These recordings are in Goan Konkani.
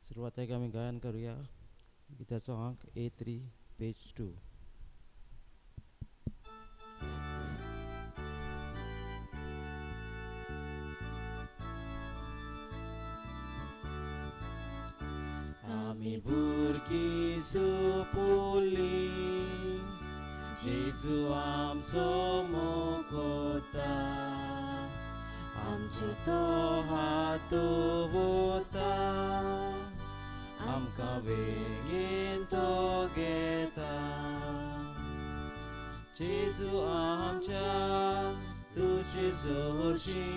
सुरवातेक आमी गायन करुया गिताचो आंक A3 page 2. आमी भुरगीं सोंपली जेजू आमचो मोगता आमचो तो हात वता आमकां वेगेन तो घेता जेजू आमच्या तुजे सोरशी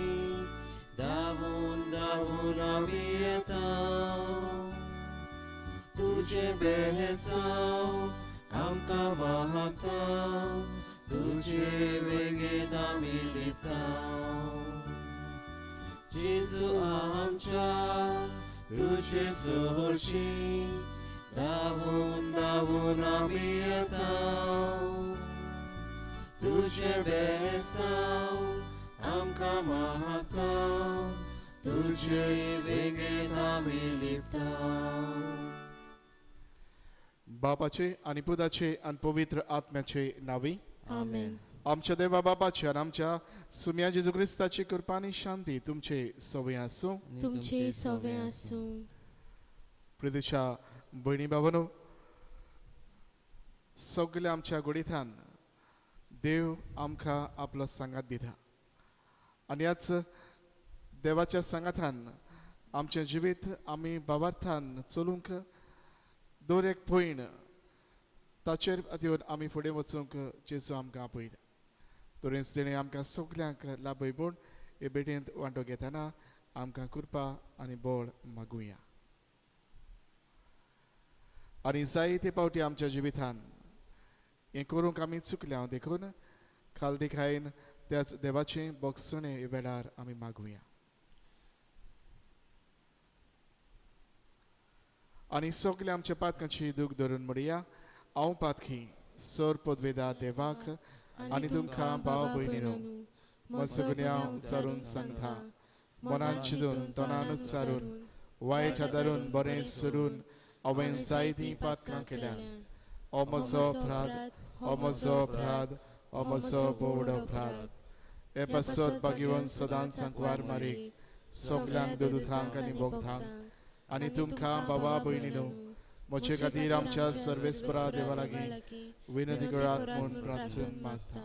धांवून धांवून आमी येता तुजे बेसांव आमकां मागता तुजे वेगेन आमी लिपता जेजू आमच्या तुजे सोरशी धांवून धांवून आमी येता तुजे बेसांव आमकां मागता तुजे वेगेन आमी लिपता. बापाचे आनी पुताचे आनी पवित्र आत्म्याचे नांवी आमेन. आमच्या देवा बापाचे आनी आमच्या सुम्या जेजू क्रिस्ताची कृपा आनी शांती तुमचे सवय आसूं. तुमचे सवय आसूं. प्रितीच्या भयणी बाबानो, सगल्या आमच्या गुडितान देव आमकां आपलो सांगात दिता आनी ह्याच देवाच्या सांगातान आमचें जिवीत आमी बाबार्थान चलूंक दर एक पयण ताचेर येवन आमी फुडें वचूंक जेजू आमकां आपयता. तरेंच तेणें आमकां सगल्यांक लाभय म्हूण हे भेटेंत वांटो घेतना आमकां कृपा आनी बळ मागुया. आनी जायते फावटी आमच्या जिवितान हें करूंक आमी चुकल्या देखून खालदिखायेन त्याच देवाचें बोगसणें हे वेळार आमी मागुया. आनी सगल्या आमच्या पातकांची दूख धरून म्हणया, हांव पातकी सर पदवेदा देवाक आनी तुमकां भाव भयणीनो म्हजो गुन्यांव उच्चारून सांगता, मनान चिंतून तोंडान उच्चारून वायट आदारून बरें सरून हांवें जायतीं पातकां केल्यात. हो म्हजो अपराध, हो म्हजो अपराध, हो म्हजो भोव अपराध. हे पासत भाग्यवंत सदांच सांकवार मारीक सगल्यांक दुदुतांक आनी भोगतांक आनी तुमकां बाबा भयणीनो म्हजे खातीर आमच्या सर्वेस्परा देवा लागीं विनंती करात म्हूण प्रार्थना मागता.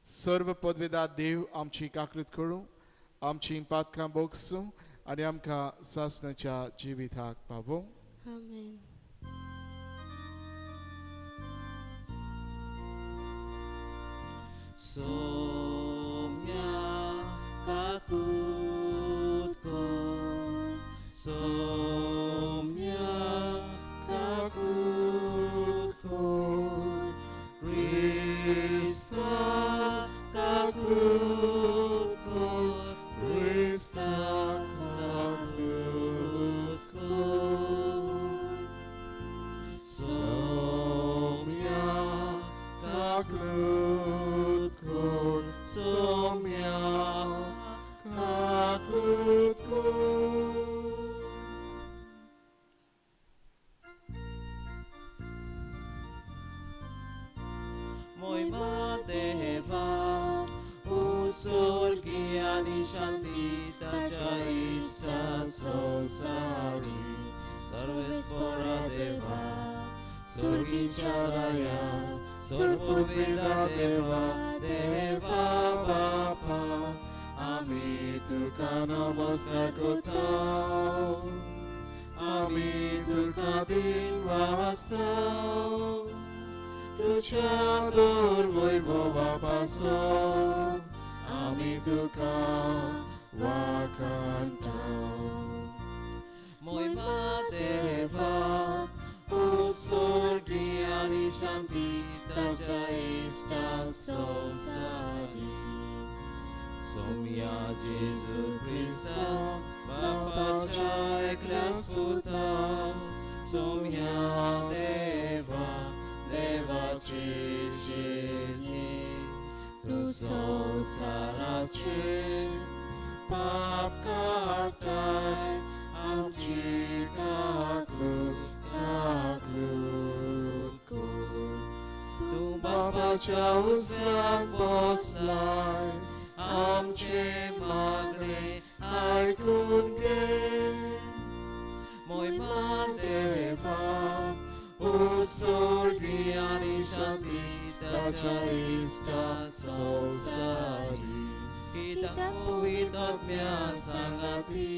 सर्व पदवेदा देव आमची काकृत करूं, आमची पातकां बोगसूं आनी आमकां सासणाच्या जिविताक पावोवं. आमेन. सोम्या काकूत कर, सोम्या काकूत कर, क्रिस्ता काकूत कर, क्रिस्ता काकूत कर. सोम्या काकूत कर, सोम्या काकूत कर. मोयमा देवा उसोर्गी आनी शांती ताच्या इश्टा संवसारी सर्वेस्परा देवा सुर्गीच्या राया सर्ववेदा देवा देवा बापा आमी तुका नमस्कार करता, आमी तुका दिन वाजता, तुझ्या दर वैभवा पासून आमी तुका वाखाणटा. मोयमा देवा उत्सर्गी आनी शांती ताच्या इश्टांक संवसारी सोम्या जेजू क्रिस्ता बापाच्या एकल्या सुता सोम्या देवा देवाची शिरली तूं संवसाराचे पाप काडटाय आमची देवाच्या उजव्याक बसलाय आमचे मागणे आयकून घे. मोहिमा देवाक उत्सर्गी आनी शांती ताच्या इश्टा संवसारी कित्याक पवित्र आत्म्या सांगाती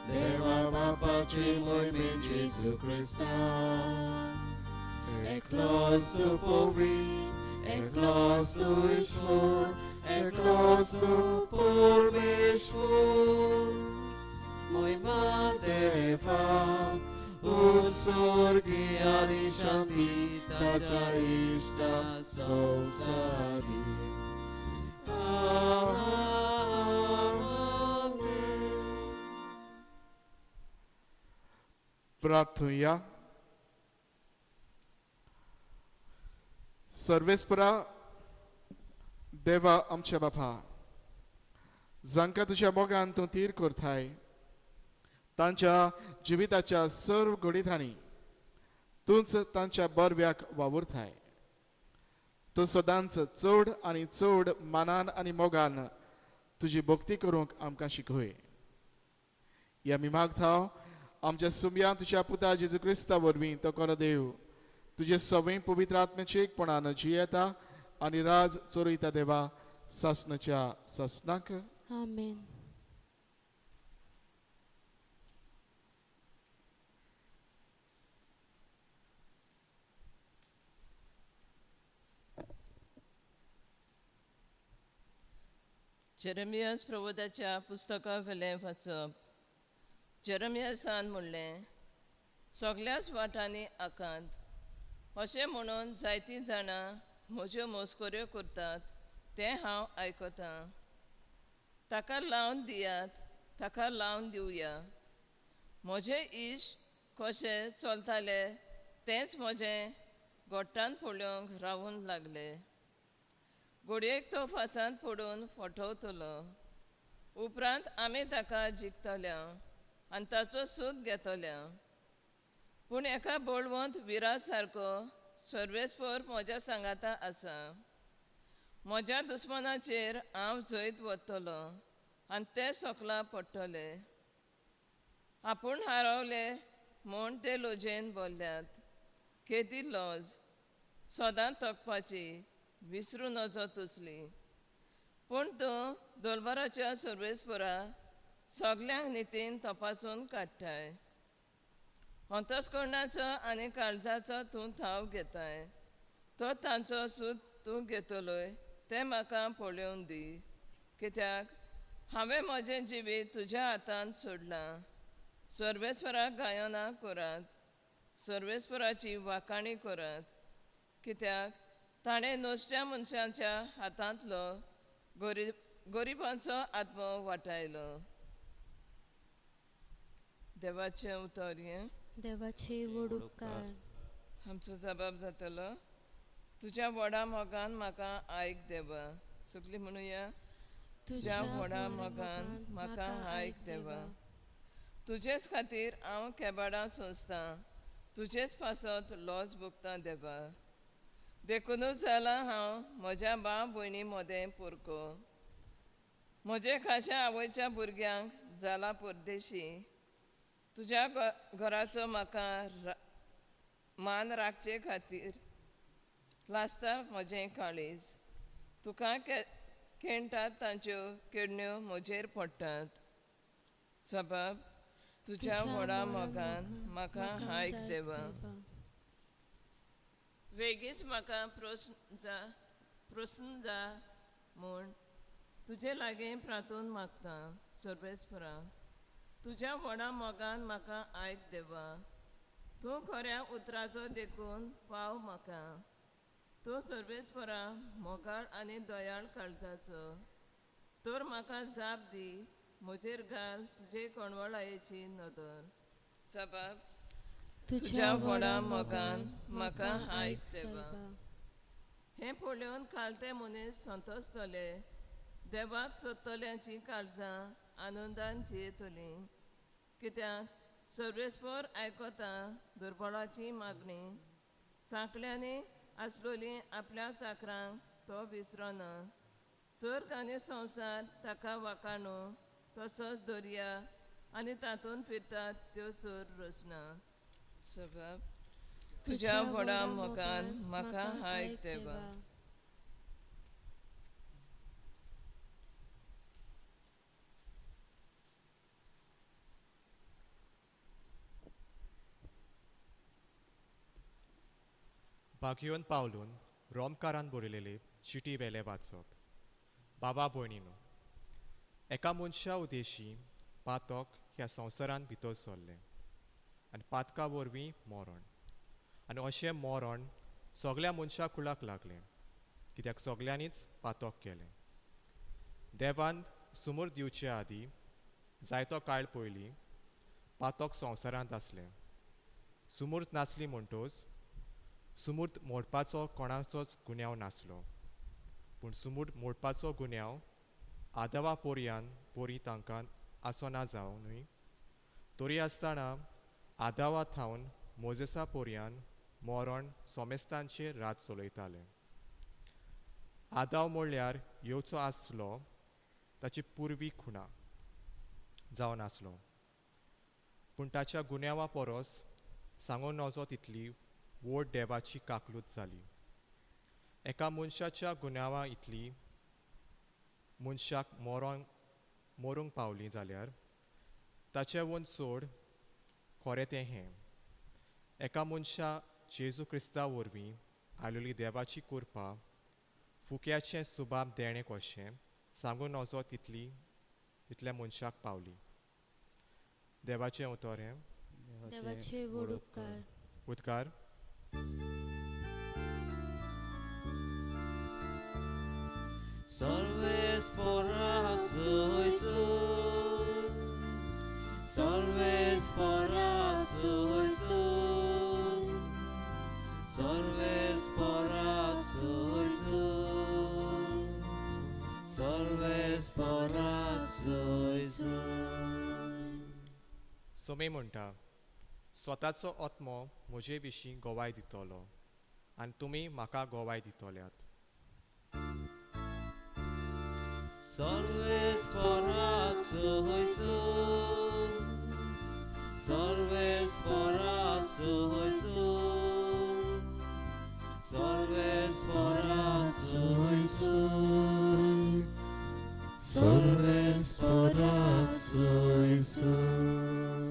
देवा बापाची मोहिमेन जेजू क्रिस्ता एकलोच तूं पवित्र एकलोच तूं ईश्वर एकलोच तूं परमेश्वर. मोहिमा देवाक उत्सर्गी आनी शांती ताच्या इश्टा संवसारी. प्रार्थुया. सर्वेस्परा देवा आमच्या बापा, जांकां तुज्या मोगान तूं तीर करताय तांच्या जिविताच्या सर्व घडितांनी तूंच तांच्या बरव्याक वावुरताय. तूं सदांच चड आनी चड मानान आनी मोगान तुजी भक्ती करूंक आमकां शिकय. ह्या आमी मागता आमच्या सुमया तुज्या पुता जेजू क्रिस्ता वरवीं तो खरो देव तुजे सवय पवित्र आत्म्याचे एकपणान जियेता आनी राज चोरयता देवा सासनाच्या सासनाक. आमेन. जेरेमियास प्रबोधाच्या पुस्तका वेलें वाचप. जेरेमियासान म्हणलें, सगल्याच वाटांनी आकांत अशें म्हणून जायतीं जाणां म्हज्यो मस्कऱ्यो करतात तें हांव आयकतां. ताका लावन दियात, ताका लावन दिवया. म्हजें इश्ट कशें चलताले तेंच म्हजें गोट्टान पळोवंक रावून लागले. घडयेक तो फांसांत पडून फटवतलो. उपरांत आमी ताका जिखतल्या आनी ताचो सूद घेतल्या. पूण एका बळवंत विरा सारको सर्वेस्पर म्हज्या सांगाता आसा. म्हज्या दुस्मानाचेर हांव जैत वतलो आनी ते सकला पडटले. आपूण हारवले म्हूण ते लजेन भरल्यात. केदी लज सदां तकपाची विसरूं नजो तसली. पूण तूं दलबाराच्या सर्वेस्परा सगल्यांक नितीन तपासून काडटाय. अंतस्करणाचो आनी काळजाचो तूं थाव घेताय. तो तांचो सूद तूं घेतलोय तें म्हाका पळोवन दी. कित्याक हांवें म्हजें जिवीत तुज्या हातांत सोडलां. सर्वेस्पराक गायनां करात, सर्वेस्पराची वाखाणी करात. कित्याक ताणें नश्ट्या मनशांच्या हातांतलो गरिबांचो आत्मो वाटायलो. देवाचें उतर हें. देवाचे व्हड उपकार. आमचो जबाब जातलो. तुज्या व्हडा मोगान म्हाका आयक देवा. सगळीं म्हणुया, तुज्या व्हडा मोगान म्हाका आयक देवा. तुजेच खातीर हांव केबाडां सोंसतां, तुजेच पासत लॉस भोगतां देवा. देखुनूच जालां हांव म्हज्या भाव भयणी मदें पोरको. म्हजे खाशा आवयच्या भुरग्यांक जाला परदेशी. तुज्या घराचो म्हाका मान राखचे खातीर लासता म्हजें काळीज. तुका खेळटात तांच्यो केडण्यो म्हजेर पडटात. सबाब तुज्या व्हडा मोगान म्हाका आयक देवा. वेगीच म्हाका प्रस्न जा म्हूण तुजे लागीं प्रार्थून मागता. सर्वेस्परा तुज्या व्हडा मोगान म्हाका आयक देवा. तूं खऱ्या उतराचो देखून पाव म्हाका. तूं सर्वेस्परा मोगाळ आनी दयाळ काळजाचो. तर म्हाका जाप दी, म्हजेर घाल तुजे कणवळायेची नदर. सबाब तुज्या व्हडा मोगान म्हाका आयक देवा. हें पळोवन कालते मनीस संतोसतले. देवाक सोदतल्यांचीं काळजां आनंदान जियेतलीं. कित्याक सर्वेस्पर आयकता दुर्बळाची मागणी. सांकळ्यांनी आसलोली आपल्या चाकरांक तो विसरोना. स्वर्ग आनी संवसार ताका वाकाणू तसोच दर्या आनी तातूंत फिरतात त्यो सोर रचना. सबाब तुज्या व्हडा मोगान म्हाका आयक देवा. बागियोन पावलून रोमकारान बरयलेले चिटी वेले वाचप. बाबा भयणीनो, एका मनशा उदेशी पातक ह्या संवसारांत भितर सरलें आनी पातका वरवीं मरण, आनी अशें मरण सगल्या मनशा कुळाक लागलें, कित्याक सगल्यांनीच पातक केलें. देवान सुमूर दिवचे आदीं जायतो काळ पयलीं पातक संवसारांत आसलें. सुमूर्त नासली म्हणटच सुमूर्त मोडपाचो कोणाचोच गुन्यांव नासलो, पूण सुमूर्त मोडपाचो गुन्यांव आदवा पोरयान पोरी तांकां आसना जावनूय तरी आसतना आदावा थावन मोजेसा पोरयान मरण सोमेस्तांचेर रात चलयताले. आदाव म्हणल्यार येवचो आसलो ताची पुर्वी खुणा जावन आसलो, पूण ताच्या गुन्यांवा परस सांगूं नजो तितली व्हड देवाची काकलूत जाली. एका मनशाच्या गुन्यांवा इतली मनशाक मरूंक पावली जाल्यार ताचे वयर चड खरें तें हें, एका मनशा जेजू क्रिस्ता वरवीं आयलेली देवाची कृपा फुक्याचें सुबाब देणें कशें सांगूं नजो तितली तितल्या मनशाक पावली. देवाचें उतर हें. देवाचे व्हड उपकार. उदकार. सर्वेस्पराक जोयसून, सर्वेस्पराक जोयसून, सर्वेस्पराक जोयसून, सर्वेस्पराक जोयसून. सोमे म्हणटा, स्वताचो आत्मो म्हजे विशीं गवाय दितलो आनी तुमी म्हाका गवाय दितल्यात. सर्वेस्पराक जोयसून, सर्वेस्पराक जोयसून, सर्वेस्पराक जोयसून, सर्वेस्पराक जोयसून.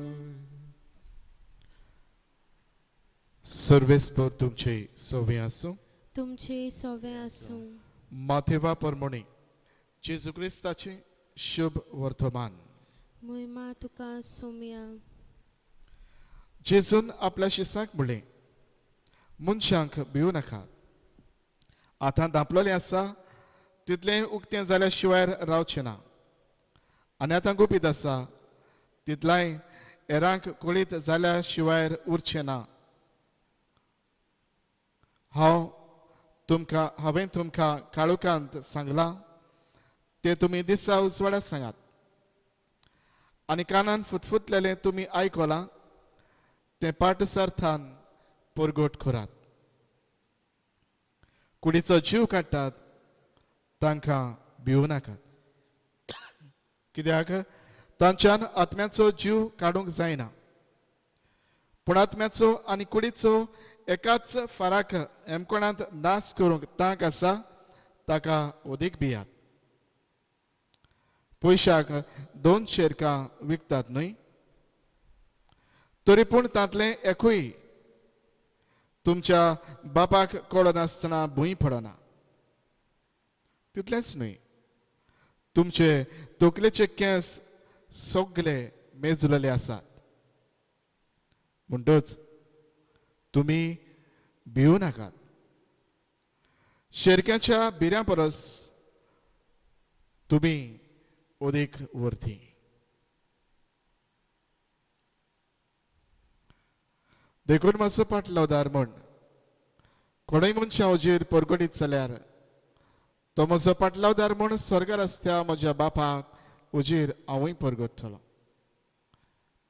सर्वेस्पर तुमचे सोवे आसूं. तुमचे सोवे आसूं. माथेवा परमणी जेजू क्रिस्ताचें शुभ वर्तमान. महिमा तुका सोम्या. जेजून आपल्या शिसाक म्हणलें, मनशांक भिवू नाकात. आतां धांपलेलें आसा तितलें उक्तें जाल्या शिवाय रावचें ना, आनी आतां गुपीत आसा तितलेंय हेरांक कळीत जाल्या शिवाय उरचें ना. हांवें तुमकां काळोखांत सांगलां तें तुमी दिसा उजवाडा सांगात, आनी कानान फुतफुतलेलें तुमी आयकलां तें पाटसार्थान परगट करात. कुडीचो जीव काडटात तांकां भिवू नाकात, कित्याक तांच्यान आत्म्याचो जीव काडूंक जायना, पूण आत्म्याचो आनी कुडीचो एकाच फराक हेमकोणांत नाश करूंक तांक आसा ताका अदीक भियात. पयशाक 2 शेरकां विकतात न्हय, तरी पूण तांतलें एकूय तुमच्या बापाक कळनासतना भूंय पडना. तितलेंच न्हय, तुमचे तकलेचे केंस सगळे मेजलेले आसात. म्हणटच तुमी भिवू नाकात. शेरक्याच्या भिऱ्यां परस तुमी अदीक वरती. देखून मातसो पाटलावदार म्हण कोणूय मनशां हुजीर परगटीत जाल्यार तो म्हजो पाटलावदार म्हण स्वर्गार आसत्या म्हज्या बापाक हुजीर हांवूय परगटतलो.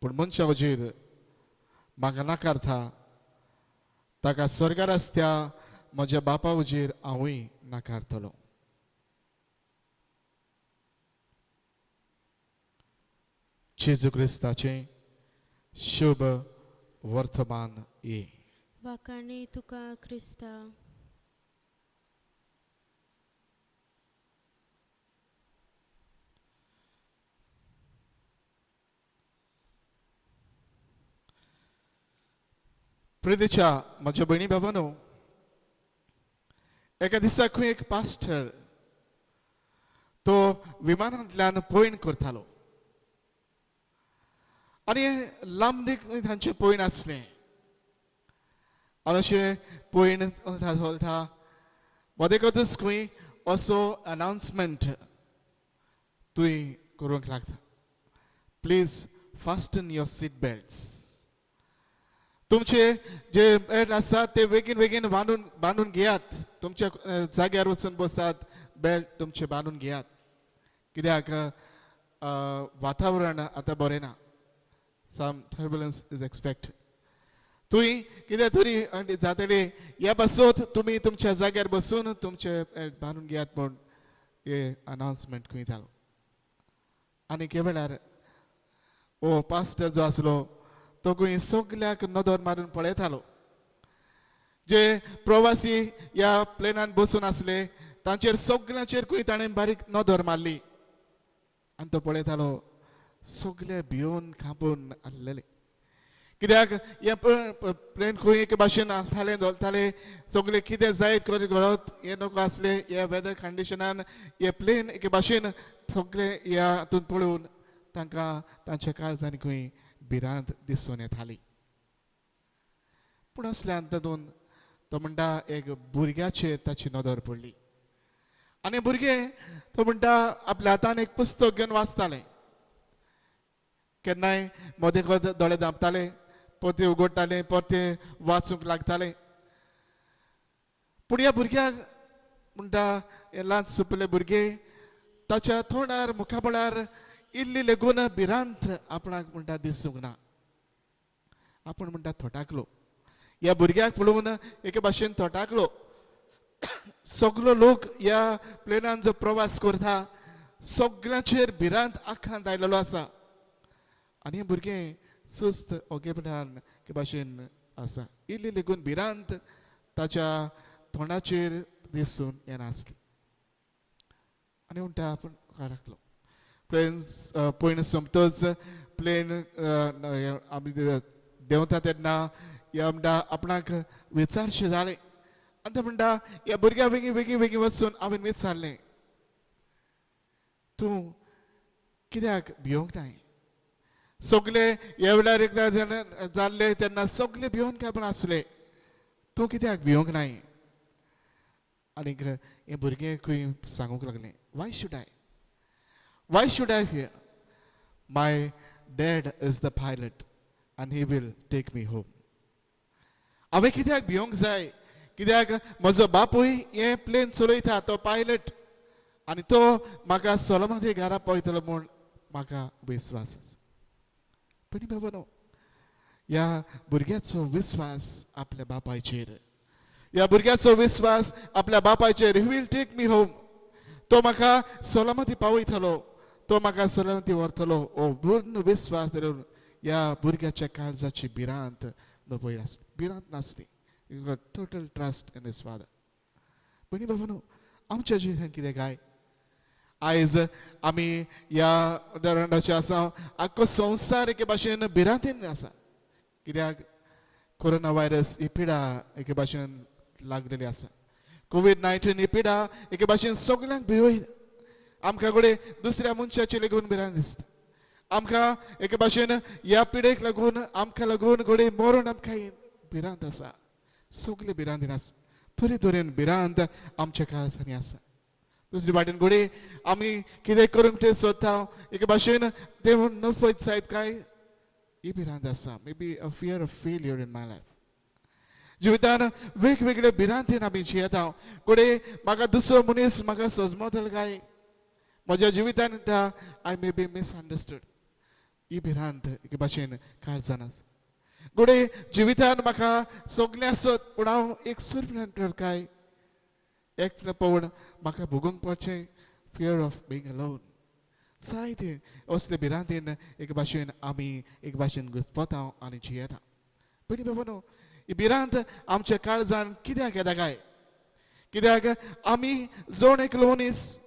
पूण मनशां हुजीर म्हाका नाकारता ताका स्वर्गार आसत्या म्हज्या बापा उजेर हांवूय नाकारतलो. जेजू क्रिस्ताचें शुभ वर्तमान ये. वाखाणी तुका क्रिस्ता. प्रितीच्या म्हज्या भयणी बाबानो, एका दिसा खंय एक पास्टर तो विमानांतल्यान पयण करतालो आनी लांबदीक तांचें पयण आसलें. आनी अशें पयण चलता चलता मदेकच खंय असो अनावन्समेंट तुवें करूंक लागता, please fasten your seat belts. तुमचे जे बेल्ट आसा ते बेगीन बेगीन बांदून बांदून घेयात, तुमच्या जाग्यार वचून बसात, बेल्ट तुमचे बांदून घेयात, कित्याक वातावरण आतां बरें ना, सम टर्बुलन्स is expected. तुवें कितें तरी जातलें ह्या पासत तुमी तुमच्या जाग्यार बसून तुमचे बेल्ट बांदून घेयात म्हूण हे अनावन्समेंट खंय जालो. आनी के वेळार हो पास्टर जो आसलो तो खंय सगल्याक नदर मारून पळयतालो. जे प्रवासी ह्या प्लेनान बसून आसले तांचेर सगल्यांचेर खंय ताणें बारीक नदर मारली आनी तो पळयतालो सगळे भिवन कांपून आसलेले, कित्याक हें प्लेन खंय एके भाशेन हालतालें धोलतालें, सगळें कितें जायत घडत हें नको आसलें. ह्या वेदर कंडिशनान हें प्लेन एके भाशेन सगळें ह्या हातून पळोवन तांकां तांच्या काळजान खंय भिरांत दिसून येताली. पूण असल्यान तातूंत तो म्हणटा एक भुरग्याचेर ताची नदर पडली आनी भुरगें तो म्हणटा आपल्या हातान एक पुस्तक घेवन वाचतालें. केन्नाय मदें दोळे धांपताले, परते उगडटाले, परते वाचूंक लागताले. पूण ह्या भुरग्याक म्हणटा हे ल्हान सुपले भुरगे ताच्या तोंडार मुखामळार इल्ली लेगून भिरांत आपणाक म्हणटा दिसूंक ना. आपूण म्हणटा थोटाकलो, ह्या भुरग्याक पळोवन एके भाशेन थोटाकलो. सगलो लोक ह्या प्लेनान जो प्रवास करता सगळ्यांचेर भिरांत आखांत आयलेलो आसा आनी हें भुरगें सुस्त ओगेपणान एके भाशेन आसा, इल्ली लेगून भिरांत ताच्या तोंडाचेर दिसून येनासली. आनी म्हणटा आपूण राखलो. प्लेन पयण सोंपतच प्लेन आमी देंवता तेन्ना ह्या म्हणटा आपणाक विचारशें जालें आनी ते म्हणटा ह्या भुरग्या बेगीन बेगीन बेगीन वचून हांवें विचारलें, तूं कित्याक भिवंक नाय? सगळे ह्या वेळार एकदां जाल्ले तेन्ना सगळे भिवन काय पण आसले, तूं कित्याक भिवंक नाय? आनीक हें भुरगें खंय सांगूंक लागलें, why should I fear? My dad is the pilot and he will take me home. हांवें कित्याक भिवंक जाय? कित्याक म्हजो बापूय हें प्लेन चलयता, तो पायलट, आनी तो म्हाका सलोमाती घरा पावयतलो म्हूण म्हाका विस्वास आसा. पण बाबा न्हू, ह्या भुरग्याचो विस्वास आपल्या बापायचेर, ह्या भुरग्याचो विस्वास आपल्या बापायचेर, he will take me home, तो म्हाका सलामती पावयतलो, तो म्हाका सलामती व्हरतलो, हो पूर्ण विस्वास धरून ह्या भुरग्याच्या काळजाची भिरांत नपय आसली, भिरांत नासली. Total trust in his father. भयणी बाबा न्हू, आमच्या जिवितान कितें काय आयज आमी ह्या उदाहरणाचे आसा, आख्खो संवसार एके भाशेन भिरांतेन आसा, कित्याक कोरोना व्हायरस ही पिडा एके भाशेन लागलेली आसा, कोवीड-19 ही पिडा एके भाशेन सगल्यांक भिवयता. आमकां कडेन दुसऱ्या मनशाची लेगून भिरांत दिसता, आमकां एके भाशेन ह्या पिडेक लागून आमकां लागून घडये मरण आमकां भिरांत आसा. सगळे भिरांतीन आसा, तरे तरेन भिरांत आमच्या काळजांनी आसा. दुसरी वाटेन घडये आमी कितें करूंक तें सोदता, एके भाशेन ते नफयत जायत काय ही भिरांत आसा. May be a fear of failure in my life. जिवितान वेगवेगळे भिरांतीन आमी जियेता. घडये म्हाका दुसरो मनीस म्हाका सजमतलो काय, म्हज्या जिवितान I may be misunderstood, ही भिरांत एके भाशेन काळजान आसा. घडये जिवितान म्हाका सगळें आसत पूण हांव एक सुरपण काय एकलें पवन म्हाका भोगूंक पडचें, फियर ऑफ बिंग अलोन. जायते असले भिरांतेन एक भाशेन आमी एक भाशेन घुसपता आनी जियेता. पयलीं बाबा न्हू ही भिरांत आमच्या काळजान कित्याक येता काय? कित्याक आमी जण एकलो मनीस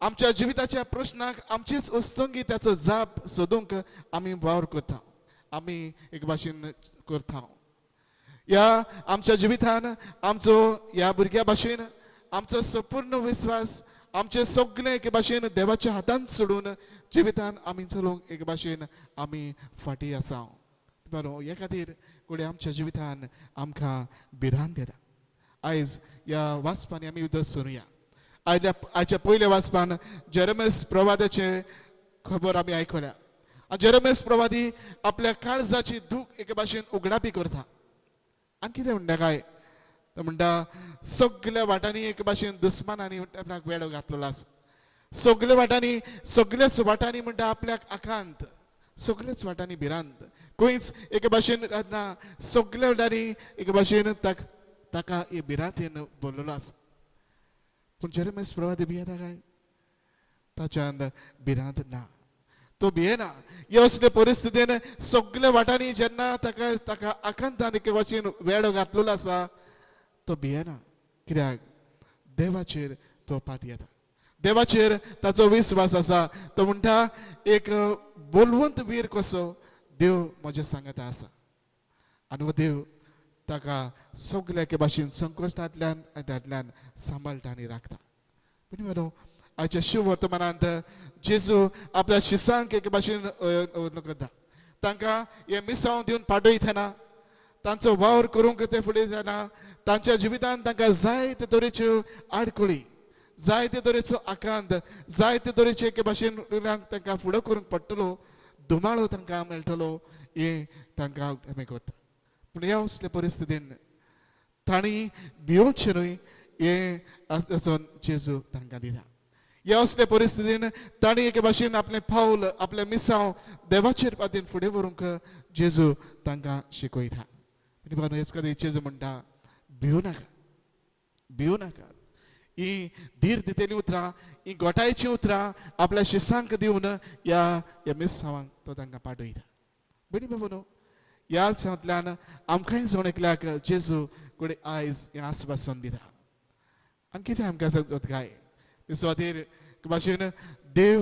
आमच्या जिविताच्या प्रश्नाक आमचेच वस्तुंगी ताचो जाप सोदूंक आमी वावर करता, आमी एक भाशेन करता. ह्या आमच्या जिवितान आमचो ह्या भुरग्या भाशेन आमचो संपूर्ण विस्वास आमचे सगळे एके भाशेन देवाच्या हातान सोडून जिवितान आमी चलोवंक एक भाशेन आमी फाटीं आसा. बरो हे खातीर घडये आमच्या जिवितान आमकां भिरांत येता. आयज ह्या वाचपांनी आमी उदक सोडुया. आयच्या पयल्या वाचपान जेरेमियास प्रवादाचें खबर आमी आयकल्या. आनी जेरेमियास प्रवादी आपल्या काळजाची दूख एके भाशेन उगडापी करता. आनी कितें म्हणटा काय? तो म्हणटा सगल्या वाटांनी एके भाशेन दुस्मानांनी आपल्याक वेडो घातलेलो आसा. सगल्या वाटांनी, सगल्याच वाटांनी म्हणटा आपल्याक आकांत, सगल्याच वाटांनी भिरांत, खंयच एके भाशेन ना, सगल्या वाटांनी एके भाशेन ताका हे भिरांतेन भरलेलो आसा. पूण जेरेमियास प्रवादी भियेता काय? ताच्यान भिरांत ना, तो भियेना. हे असले परिस्थितीन सगल्या वाटांनी जेन्ना ताका ताका आकांतान एके भाशेन वेडो घातलेलो आसा तो भियेना. कित्याक? देवाचेर तो पातयेता, देवाचेर ताचो विस्वास आसा. तो म्हणटा एक बोलवंत वीर कसो देव म्हज्या सांगाता आसा. आनी हो देव ताका सगल्या एके भाशेन संकश्टांतल्यान तातल्यान सांबाळटा आनी राखता. पूण न्हू आयच्या शिव वर्तमानांत जेजू आपल्या शिसांक एके भाशेन करता. तांकां हें मिसांव दिवन पाटयतना, तांचो वावर करूंक ते फुडें जायना, तांच्या जिवितान तांकां जायते तरेच्यो आडखळी, जायते तरेचो आकांत, जायते तरेचे एके भाशेन तांकां फुडें करूंक पडटलो, धुमाळो तांकां मेळटलो, हें तांकां आमी करता. पूण ह्या असले परिस्थितीन तांणी भियोचें न्हय हें आसोन जेजू तांकां दिता. ह्या असले परिस्थितीन तांणी एके भाशेन आपलें पावल, आपलें मिसांव देवाचेर पातीन फुडें व्हरूंक जेजू तांकां शिकयता. हेच खातीर जेजू म्हणटा भिवू नाका, भिवू नाका. ही धीर दितेलीं उतरां, ही गोठायचीं उतरां आपल्या शिसांक दिवन ह्या ह्या मिसांवांक तो तांकां पाठयता. भयणी बाबा न्हू ह्या दिसांतल्यान आमकांय जण एकल्याक जेजू कडेन आयज हें आस्वासन दिता. आनी कितें आमकां सांगता काय? ते सुवातेर भाशेन देव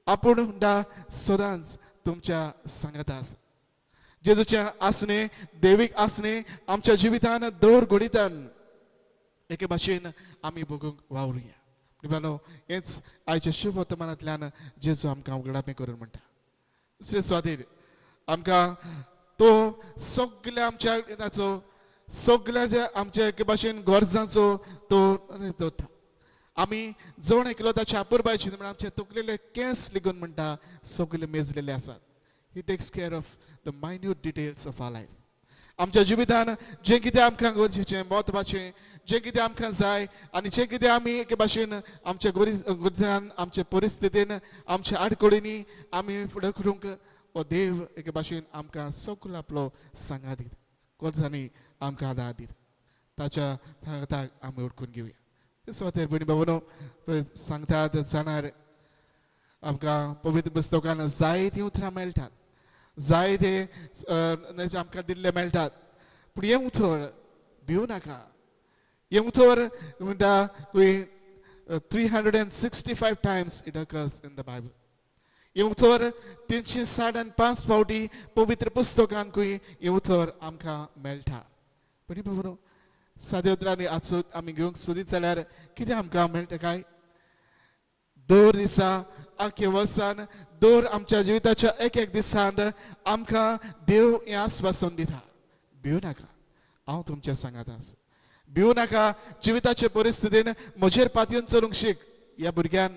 आपूण म्हणटा सदांच तुमच्या सांगाता आसा. जेजूचें आसणें, देवीक आसणें आमच्या जिवितान दर घडितान एके भाशेन आमी भोगूंक वावरुया. बाबा हेंच आयच्या शुभ वर्तमानांतल्यान जेजू आमकां उगडापें करून म्हणटा. दुसरे सुवातेर आमकां तो सगल्या आमच्या ताचो सगल्या ज्या आमच्या एके भाशेन गरजांचो तो दवरता. आमी जण एकलो ताच्या अपुरबायेची म्हणून आमचे तकलेले केंस लिगून म्हणटा सगळे मेजलेले आसात. He takes care of the minute details of our life. आमच्या जिवितान जें कितें आमकां गरजेचें, म्हत्वाचें, जें कितें आमकां जाय आनी जें कितें आमी एके भाशेन आमच्या गरजान, आमच्या परिस्थितीन, आमच्या आडखळींनी आमी फुडें करूंक हो देव एके भाशेन आमकां सगलो आपलो सांगात दिता, गरजांनी आमकां आदार दिता. ताच्या सांगाताक आमी उडकून घेवया. ते सुवातेर भयणी बाबानो सांगतात जाणार आमकां पवित्र पुस्तकान जायतीं उतरां मेळटात, जायते आमकां दिल्ले मेळटात. पूण हें उतर भिवू नाका, हें उतर म्हणटा 365 times it occurs in the Bible. हें उतर 365 फावटी पवित्र पुस्तकांकूय हें उतर आमकां मेळटा. पूण बाबा साद्या उतरांनी आज आमी घेवंक सोदीत जाल्यार कितें आमकां मेळटा काय? दर दिसा आख्या वर्सान, दर आमच्या जिविताच्या एक एक दिसान आमकां देव हें आस्वासन दिता, भिवू नाका, हांव तुमच्या सांगात आसा. भिवू नाका, जिविताचे परिस्थितीन म्हजेर पातयेवन चलूंक शीक. ह्या भुरग्यान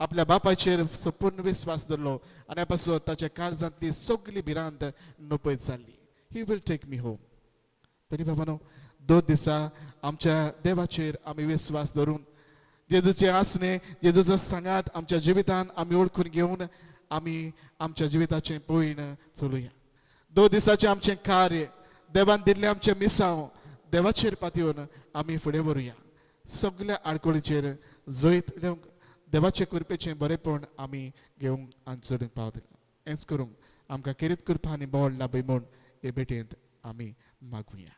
आपल्या बापायचेर संपूर्ण विस्वास दवरलो आनी पासून ताच्या काळजांतली सगली भिरांत नपयत जाल्ली. He will take me home. पयलीं बाबानो 2 दिसा आमच्या देवाचेर आमी विस्वास दवरून जेजूचें आसणें, जेजूचो सांगात आमच्या जिवितान आमी ओळखून घेवन आमी आमच्या जिविताचें पयण चलुया. 2 दिसाचें आमचें कार्य देवान दिल्लें आमचें मिसांव देवाचेर पातयेवन आमी फुडें व्हरुया. सगल्या आडखळीचेर जैत घेवंक देवाचे कृपेचें बरेपण आमी घेवंक आनी चडूंक पावतले. हेंच करूंक आमकां खेरीत कृपा आनी बळ लाभय म्हूण हे भेटेंत आमी मागुया.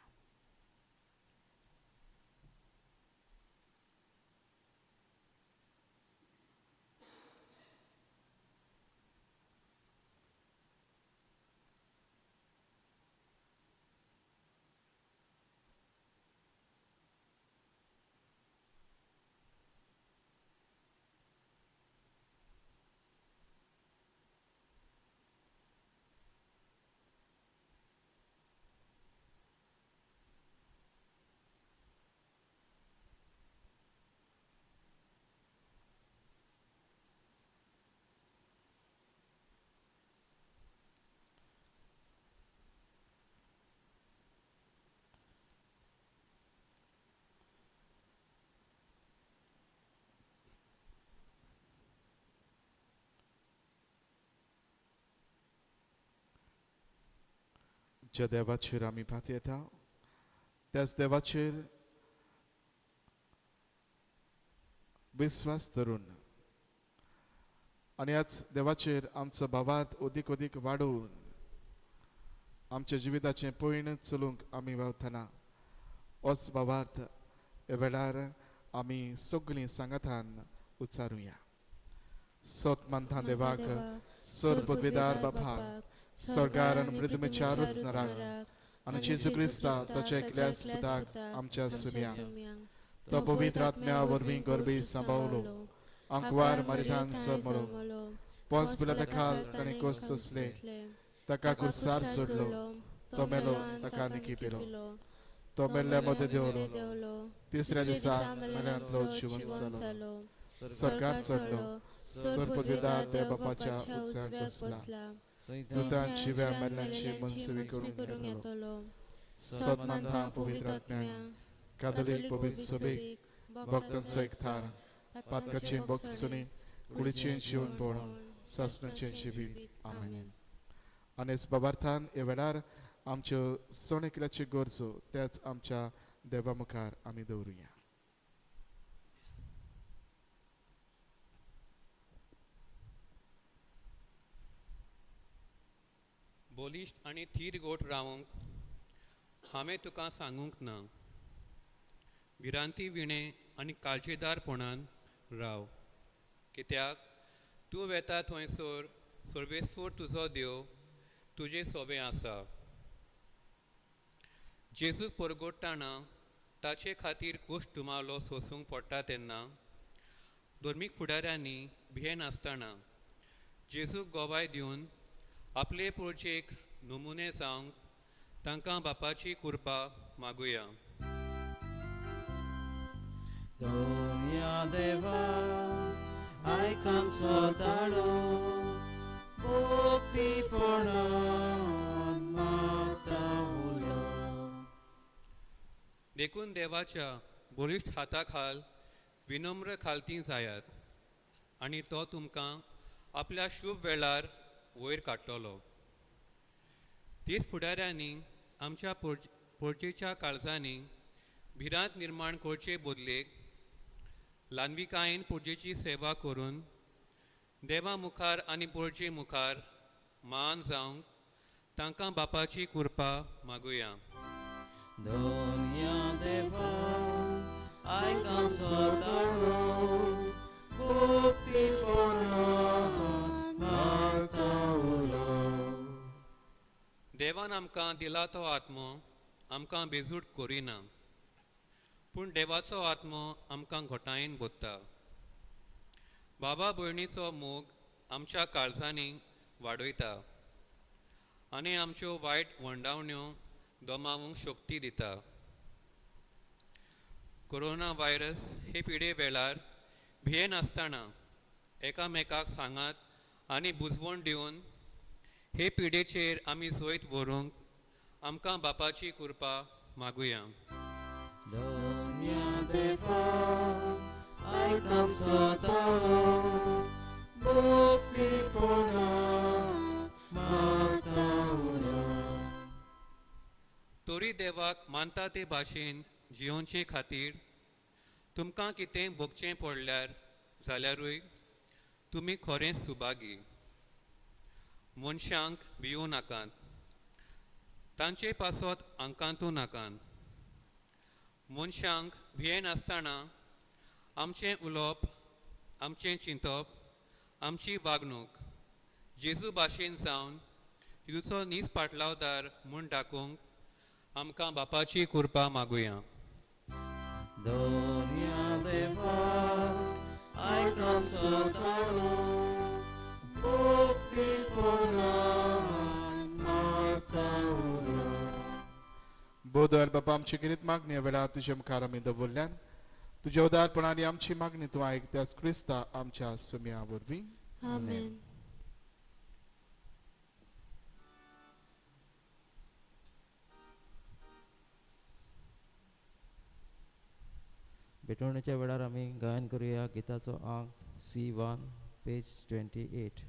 ज्या देवाचेर आमी पातयेता त्याच देवाचेर विस्वास धरून आनी ह्याच देवाचेर आमचो भावार्थ अदीक अदीक वाडोवन आमच्या जिविताचें पयण चलूंक आमी वावतना होच भावार्थ ह्या वेळार आमी सगळीं सांगातान उच्चारुया. सत मानता देवाक, सर पदवीदार बापाक, स्वर्गार आनी पृथ्वीच्या रचणाराक आनी जेजू क्रिस्ता ताच्या एकल्याच पुताक आमच्या सुम्या, तो पवित्र आत्म्या वरवीं गर्भी सांबावलो, आंकवार मारितान जल्मलो, पोंस पिलाता खाल ताणें कोस सोंसले, ताका कुर्सार सोडलो, तो मेलो, ताका निकी पिलो, तो मेल्ल्या मदें देंवलो, तिसऱ्या दिसा मेल्यांतलो जिवंत जालो, स्वर्गार चडलो, सर पदवीदार देव बापाच्या उजव्याक बसला, दुतांची व्या मेल्ल्यांची मनसुवी करूंक येतलो. सत मानता पवित्र आत्म्याक, कादलीक पवित्र सभेक, भक्तांचो एकठार, पातकाचें भोगसुणी, कुडीचें जिवनपण, सासणाचें जिवीत. आमेन. आनी बाबार्थान ह्या वेळार आमच्यो सण एकल्याच्यो गरजो त्याच आमच्या देवा मुखार आमी दवरुया. बलिश्ट आनी थीर गोट रावंक हांवें तुका सांगूंक ना. भिरांती विणें आनी काळजीदारपणान राव, कित्याक तूं वेता थंयसर सर्वेस्फूर तुजो देव तुजे सोबें आसा. जेजूक परगोडटाना ताचे खातीर कुश्ट तुमालो सोसूंक पडटा तेन्ना धर्मीक फुडाऱ्यांनी भियेनासतना जेजूक गोवाय दिवन आपले पुळचेक नमुने जावंक तांकां बापाची कृपा मागुया. दोनया देवा आयक आमचो ताळो, मुक्तीपणान मागता उलो. देखून देवाच्या बळिश्ट हाता खाल विनम्र खालती जायात आनी तो तुमकां आपल्या शुभ वेळार वयर काडटलो. तीच फुडाऱ्यांनी आमच्या पोर्चेच्या काळजांनी भिरांत निर्माण करचे बदलेक ल्हानविकायेन पुजेची सेवा करून देवा मुखार आनी पोर्चे मुखार मान जावंक तांकां बापाची कृपा मागुया. दोनया देवा आयक आमचो ताळो, मुक्तीपणान मागता उलो. देवान आमकां दिला तो आत्मो आमकां बेजूट करिना, पूण देवाचो आत्मो आमकां घोटायेन बोत्ता. बाबा भयणीचो मोग आमच्या काळजांनी वाडयता आनी आमच्यो वायट वंडावण्यो दमावूंक शक्ती दिता. कोरोना व्हायरस हे पिडे वेळार भियेनासतना एकामेकाक सांगात आनी बुजवण दिवन हे पिडेचेर आमी जैत व्हरूंक आमकां बापाची कृपा मागुया. दोनया देवा आयक आमचो ताळो, मुक्तीपणान मागता उलो. तरी देवाक मानता ते भाशेन जियोवचे खातीर तुमकां कितें भोगचें पडल्यार जाल्यारूय तुमी खरेंच सुभागी. मनशांक भियों नाकात, तांचे पासत आंकांतू नाकात. मनशांक भियेनासतना आमचें उलोवप, आमचें चिंतप, आमची वागणूक जेजू भाशेन जावन तिचो नीज पाटलावदार म्हूण दाखोवंक आमकां बापाची कृपा मागुया. दोनया देवा आयक आमचो ताळो, मुक्तीपणान मारता उरो. बोदर बाबा आमची गिरीत मागणी वेळार तुज्या मुखार आमी दवरल्यान तुज्या उदारपणान आमची मागणी तूं आयक त्याच क्रिस्ता आमच्या सुम्या वरवीं. आमेन. भेटवणेच्या वेळार आमी गायन करुया गिताचो आंक C1 page 28.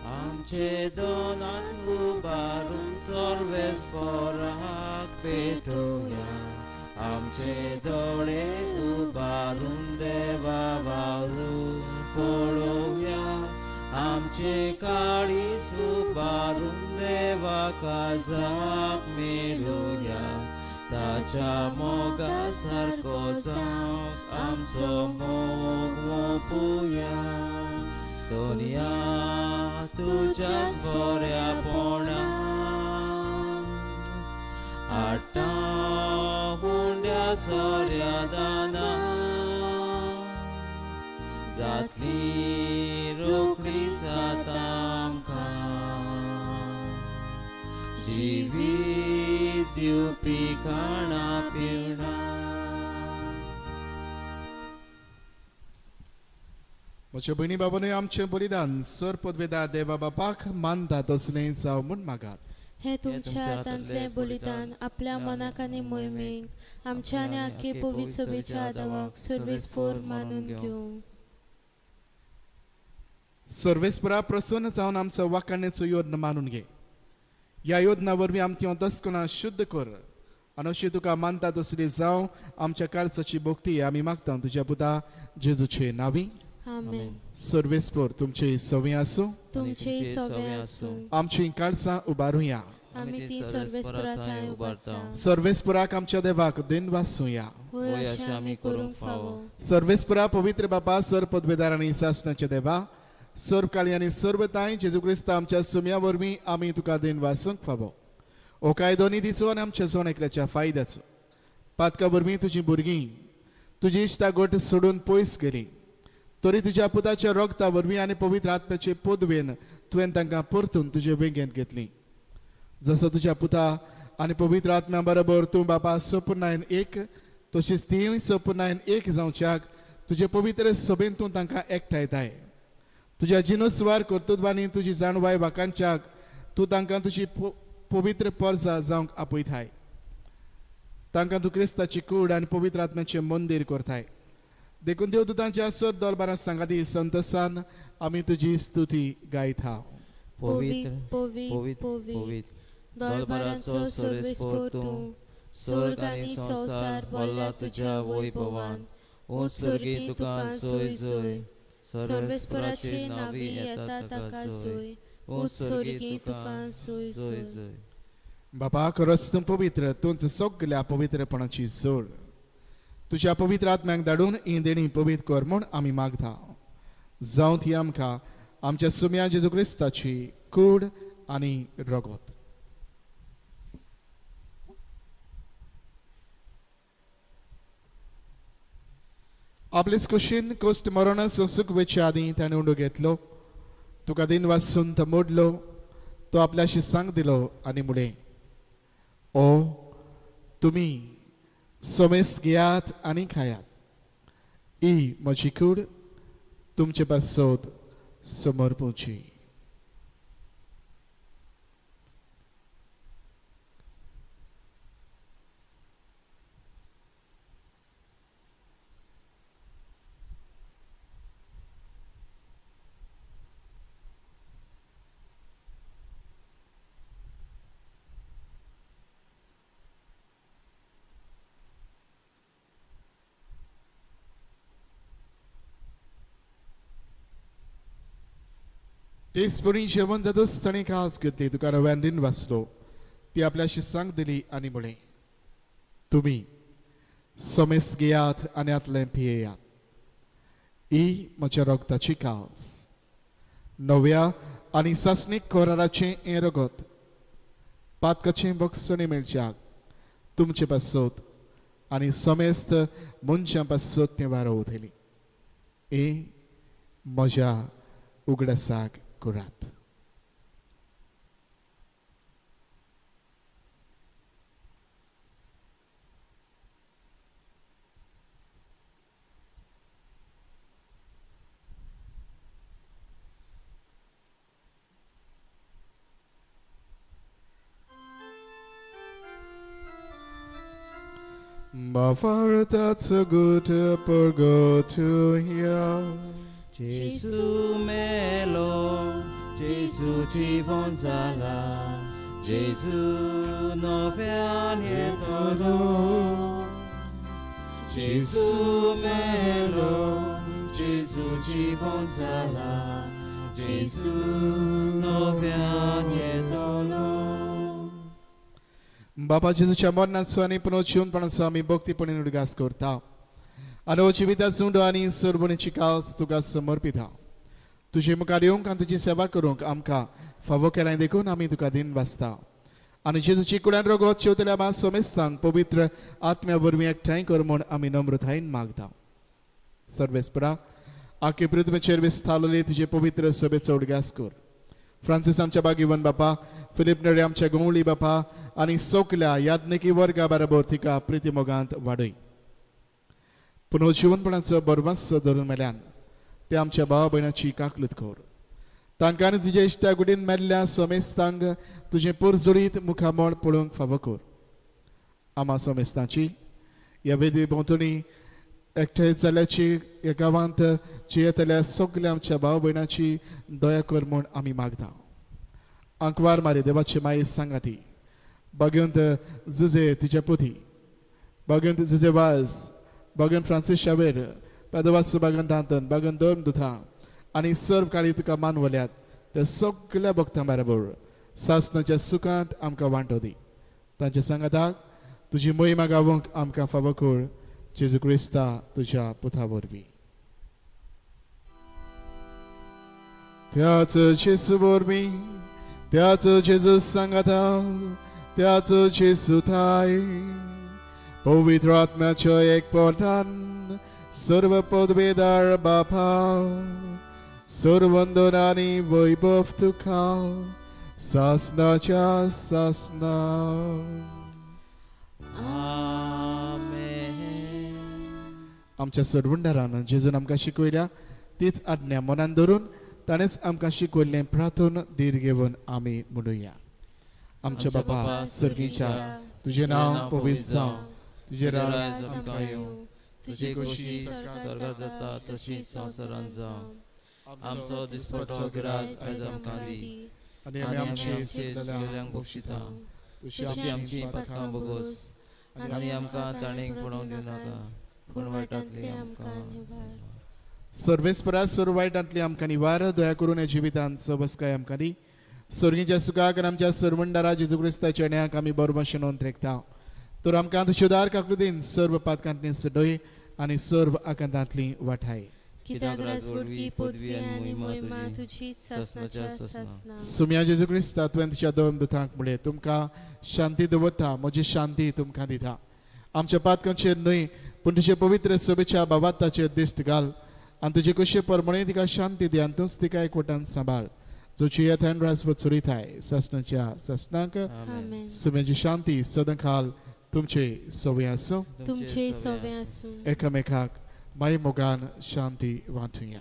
आमचे दोनांत उबारून सर्वेस्पराक पेटोवया, आमचे दोळे उबारून देवा वावरून पळोवया, आमचे काळीज उबारून देवा काळजाक मेळोवया, ताच्या मोगा सारको जावंक आमचो मोग ओंपुया. दोनया तुज्याच बऱ्यापणान हाडटा उंड्या सोऱ्या दानान, जातली रोखडी जाता आमकां जिवीत दिवपी खाणा पिवणा. म्हज्या भयणी बाबानूय आमचें बलिदान सर पदवेदा देवा बापाक मानता तसलें जावं म्हूण मागात. हे तुमच्या हातांतलें बलिदान आपल्या मनाक आनी मोहिमेक आमच्या आनी आख्खे पवित्र सभेच्या आदावाक सर्वेस्पोर मानून घेवं. सर्वेस्परा प्रसन्न जावन आमचो वाखाणेचो योद्न मानून घे. ह्या योजना वरवीं आमची अंतस्करणां शुद्ध कर आनी अशी तुका मानता तसली जावं आमच्या काळजाची भक्ती आमी मागता तुज्या पुता जेजूचे नांवी. आमेन. सर्वेस्पोर तुमचे सवे आसूं. तुमचेय सवे आसूं. आमची काळजां उबारुया. आमी ती सर्वेस्परा थंय उबारता. सर्वेस्पराक आमच्या देवाक दिन वासूया. होय अशें आमी करूंक फावो. सर्वेस्परा पवित्र बापा सर पदवेदार आनी सासणाचे देवा सर्व काळी आनी सर्वताय जेजू क्रिस्ता आमच्या सुम्या वरवीं आमी तुका दिन वासूंक फावो. हो कायदो निधीचो आनी आमच्या जोण एकल्याच्या फायद्याचो. पातका वरवीं तुजी भुरगीं तुजी इश्टागोट सोडून पयस गेली तरी तुज्या पुताच्या रोगता वरवीं आनी पवित्र आत्म्याचे पदवेन तुवें तांकां परतून तुजे वेंगेंत घेतली. जसो तुज्या पुता आनी पवित्र आत्म्या बरोबर तूं बापा सपुर्णायन एक तशीच तीय सपुर्णायन एक जावच्याक तुजे पवित्र सभेन तूं तांकां एकठांयताय. तुज्या जिनोस्वार कर्तृत्वांनी तुजी जाणवाय वाखाणच्याक तूं तांकां तुजी पवित्र परजा जावंक आपयताय. तांकां तूं क्रिस्ताची कूड आनी पवित्र आत्म्याचें मंदीर करताय. देखून देव दुतांच्या सर दरबारांत सांगाती संतोसान आमी तुजी स्तुती गायता. पवित्र पवित्र पवित्र दरबाराचो सर्वेस्पोर तूं, स्वर्ग आनी संवसार भरला तुज्या वैभवान. ओ स्वर्गी तुका जोय जोय, सर्वेस्पराचे नावी येता ताका जोय. ओ स्वर्गी तुका जोय जोय जोय. जोय. बाबा खरोच तूं पवित्र, तूंच सगल्या पवित्रपणाची जोड. तुज्या पवित्र आत्म्याक धाडून ही देणी पवित्र कर म्हूण आमी मागता. जावं ती आमकां आमच्या सुम्या जेजू क्रिस्ताची कूड आनी रगत. आपलेच कुशीन कोश्ट मरण संसूक वेचे आदीं ताणें उंडो घेतलो, तुका दिन वासून तो मोडलो, तो आपल्याशी सांग दिलो आनी मुळे ओ तुमी समेस्त घेयात आनी खायात, ही म्हजी कूड तुमचे पासत समर्पुची. तेच परी जेवण जातच ताणें काळज घेतली, तुका रव्यान दिन वाचलो, ती आपल्या शिसांक दिली आनी म्हळें, तुमी समेस्त घेयात आनी आतलें पियेयात, ही म्हज्या रगताची काळज, नव्या आनी सासणीक कराराचें हें रगत पातकाचें बक्षणी मेळच्याक तुमचे पासत आनी समेस्त मनशां पासत तें वारोवतली, हें म्हज्या उगडासाक करात. My Father, that's a good to go to hear. Jesu melo, Jesu jivon zala, Jesu novean yetolo. Jesu melo, Jesu jivon zala, Jesu novean yetolo. बाबा जेजूच्या मरणाचो आनी पुनर्जिवनपणाचो आमी भक्तीपणे उडगास करता आनी हो जिविताचो उंडो आनी सरबणीची काळज तुका समर्पिता. तुजे मुखार येवंक आनी तुजी सेवा करूंक आमकां फावो केलां देखून आमी तुका दिन वाचता आनी जेजूची कुडान रगत शेवतल्या आमा समेस्तांक पवित्र आत्म्या वरवीं एकठांय कर म्हूण आमी नम्रतायेन मागता. सर्वेस्परा आखे पृथ्वीचेर विस्तारलेली तुजे पवित्र सभेचो उडगास कर. फ्रांसीस आमच्या बागिवन बापा, फिलीप नरे आमच्या गोंवळी बापा आनी सोकल्या याज्ञिकी वर्गा बरोबर तिका प्रितीमोगांत वाडय. पुनर्जिवनपणाचो बरवास धरून मेल्यान ते आमच्या भाव भयणाची काकलूत कर. तांकां तुज्या इश्टा गुडीन मेल्ल्या समेस्तांक तुजें पोरजोडीत मुखामळ पळोवंक फावो कर. आमा समेस्तांची ह्या वेदी भोंवतणी एकठांय जाल्याची ह्या गांवांत जियेतल्या सगल्या आमच्या भाव भयणाची दया कर म्हूण आमी मागता. आंकवार मारी देवाची माई सांगाती बागेंत जुजे तिच्या पुती, बागेंत जुजे वाज, बागेंत फ्रांसीस शावेर, पेदवास बागन तांतन, बागन दोन दुथा आनी सर्व काळी तुका मानवल्यात त्या सगल्या भक्तां बरोबर सासनाच्या सुखांत आमकां वांटो दी. तांच्या सांगाताक तुजी मोहिमा गावोंक आमकां फावो कर. जेजू क्रिस्ता तुज्या पुता वरवीं. त्याच जेजू वरवीं, त्याच जेजू सांगाता, त्याच जेजू थाय पवित्र आत्म्याच्या एकपणान सर्व पदवेदार बापा, सर्वंदन आनी वैभव तुका सासनाच्या सासना. आमच्या सरवंडारान जेजून आमकां शिकयल्या तीच आज्ञा मनान धरून ताणेंच आमकां शिकयल्लें प्रार्थन धीर घेवन आमी म्हणुया. आमच्या बापा सर्गीच्या, तुजें नांव पवित्र जावं, तुजें राज आमकां येवं, तुजी खोशी स्वर्गात जाता तशी संवसारांत जावं. आमचो दिसपटो ग्रास आयज आमकां दी आनी आनी आमी आमी आमचे आमचे चुकलेल्यांक चुकलेल्यांक बक्षिता, बक्षिता, तशी तशी आमची आमची पातकां पातकां बोगस बोगस आनी आमकां ताणेक पडोवंक दिवनाका, पूण वायटांतली आमकां निवार. सर्वेस्परा सर्व वायटांतली आमकां निवार, दया करून ह्या जिवितांत सबसकाय आमकां दी. सर्गीच्या सुखाक आनी आमच्या सरवंडारा जेजू क्रिस्ताच्या न्याक आमी बरोबर नोंद रेखता. तर आमकां तुज्या उदार काकृतीन सर्व पातकांतली सडय आनी सर्व आकांतांतली वाठाय. कित्याक राजवटकी पदवी आनी मोहिमा तुजी सासनाच्या सासना. सुम्या जेजू क्रिस्ता, तुवें तुज्या दोन दुतांक म्हळें, तुमकां शांती दवरता, म्हजी शांती तुमकां दिता. आमच्या पातकांचेर न्हय पूण तुजे पवित्र सभेच्या बाबाताचेर दिश्ट घाल आनी तुजे कुशे परमणे तिका शांती दी आनी तूंच तिका एकवटान सांबाळ, जो जियेतान राजवट चलयताय सासनाच्या सासनाक. आमेन. सुम्याची शांती सदांकाल तुमचे सवय आसूं. तुमचे सवे आसूं. एकामेकाक माय मोगान शांती वांटुया.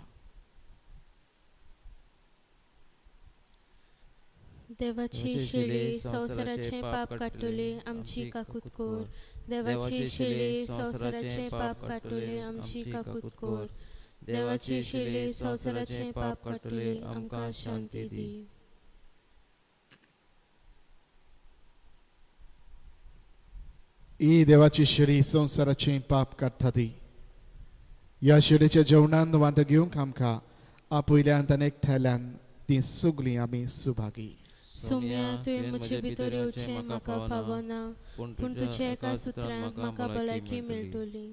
देवाची शेळी संवसाराचें पाप काडटली आमची काकूत कर. देवाची शेळी संवसाराचें पाप काडटली आमची काकूत कर. देवाची शेळी संवसाराचें पाप काडटली आमकां शांती दी. ही देवाची शेळी संवसाराचें पाप काडटा ती. ह्या शेळीच्या जेवणान वांटो घेवंक आमकां आपयल्यान आनी एकठांयल्यान ती सगळीं आमी सुभागी. सोम्या, तुवें म्हजे भितर येवचें म्हाका फावना, पूण तुज्या एका सुत्रान म्हाका भलायकी मेळटली.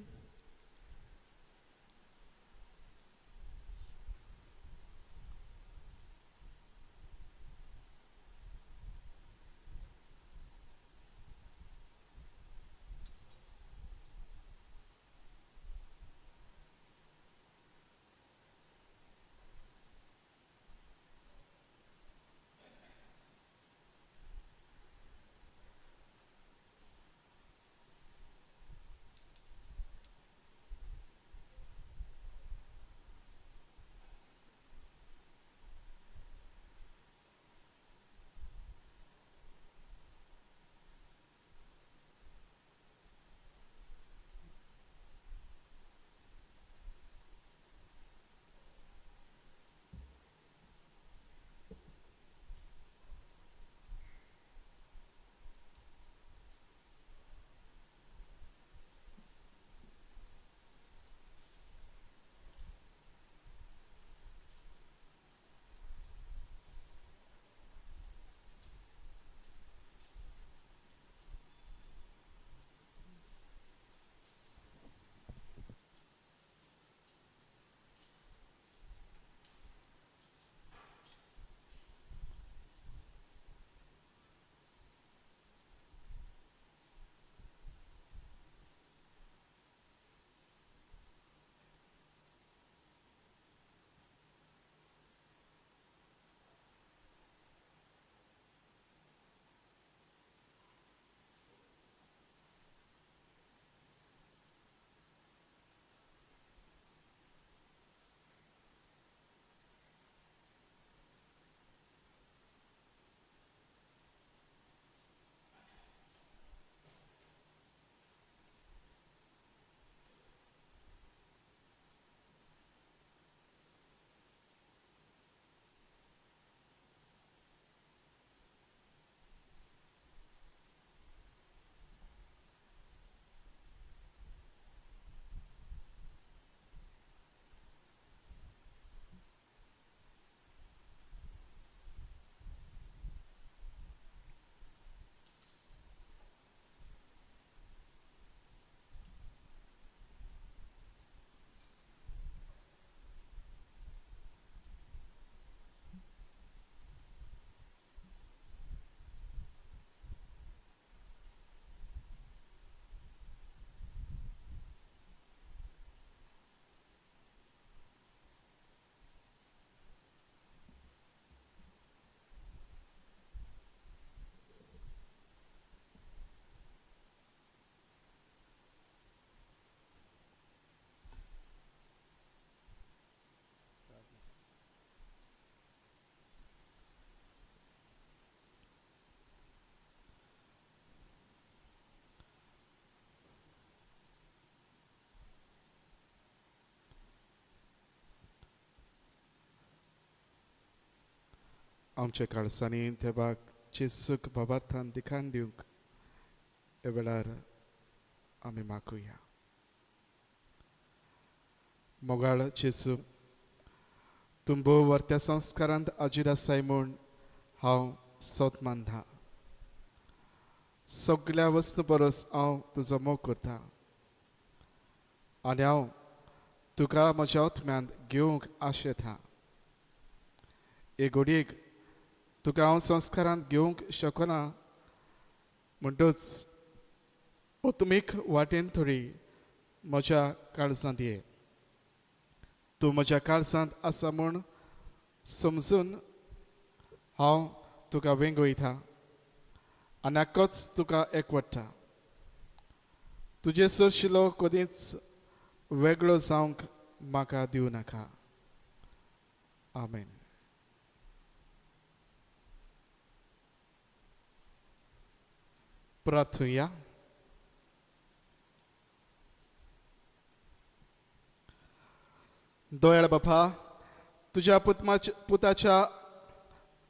आमच्या काळसांनी देवाक जेजूक बाबार्थान दिखाण दिवंक ह्या वेळार आमी मागुया. मोगाळ जेजू, तूं भोव वर्त्या संस्कारांत आजीर आसाय म्हूण हांव सोत मानता. सगळ्या वस्तू परस हांव तुजो मोग करता आनी हांव तुका म्हज्या आत्म्यांत घेवंक आशेता. हे घडयेक तुका हांव संस्कारांत घेवंक शकना, म्हणटच तुमीक वाटेन थोडी म्हज्या काळजांत ये. तूं म्हज्या काळजांत आसा म्हूण समजून हांव तुका वेंगयता आनी आक्कोच तुका एकवट्टा. तुजे सरशिलो कदींच वेगळो जावंक म्हाका दिवं नाका. आमेन. प्रार्थुया. दयाळ बापा, तुज्या पुताच्या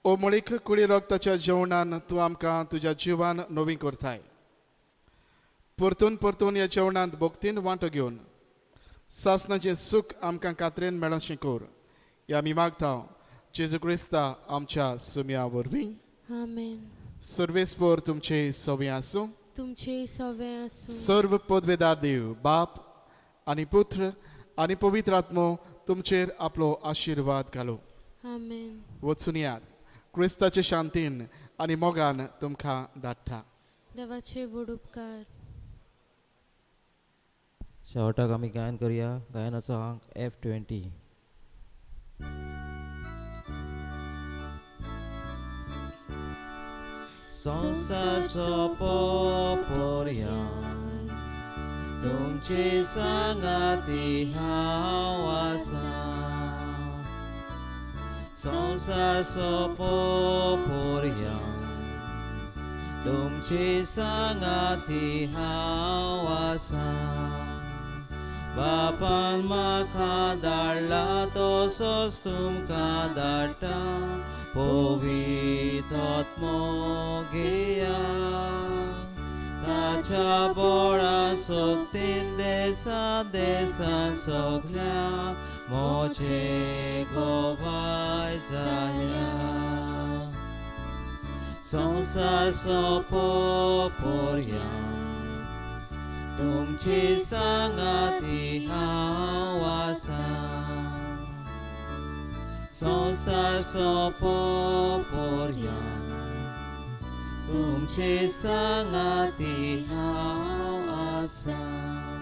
ओमळीक कुडी रक्ताच्या जेवणान तूं आमकां तुज्या जिवान नवी करताय. परतून परतून ह्या जेवणांत भक्तीन वांटो घेवन सासणाचें सूख आमकां कात्रेन मेळोवचें कर. ह्या आमी मागता जेजू क्रिस्ता आमच्या सुम्या वरवीं. आमेन. सर्वेस्पोर तुमचे सवे आसूं. तुमचे सवे आसूं. सर्व पदवेदार देव बाप आनी पुत्र आनी पवित्र आत्मो तुमचेर आपलो आशिर्वाद घालो. आमेन. वचून यात क्रिस्ताचे शांतीन आनी मोगान तुमकां धाडटा. देवाचे व्हड उपकार. शेवटाक आमी गायन करूया. गायनाचो आंक F20. संवसार सोंपोपर्यंत तुमचे सांगाती हांव आसा. संवसार सोंपोपर्यंत तुमचे सांगाती हांव आसा. बापान म्हाका धाडला तसोच तुमकां धाडटा पवित्र आत्मो घेया. ताच्या बोळान सोगतीन देसा देसान सगल्या मोचे गोवाय जाया. संवसार सोंपोपर्यंत तुमची सांगाती हांव आसा. संवसार सोंपोपर्यंत तुमचे सांगाती हांव आसा.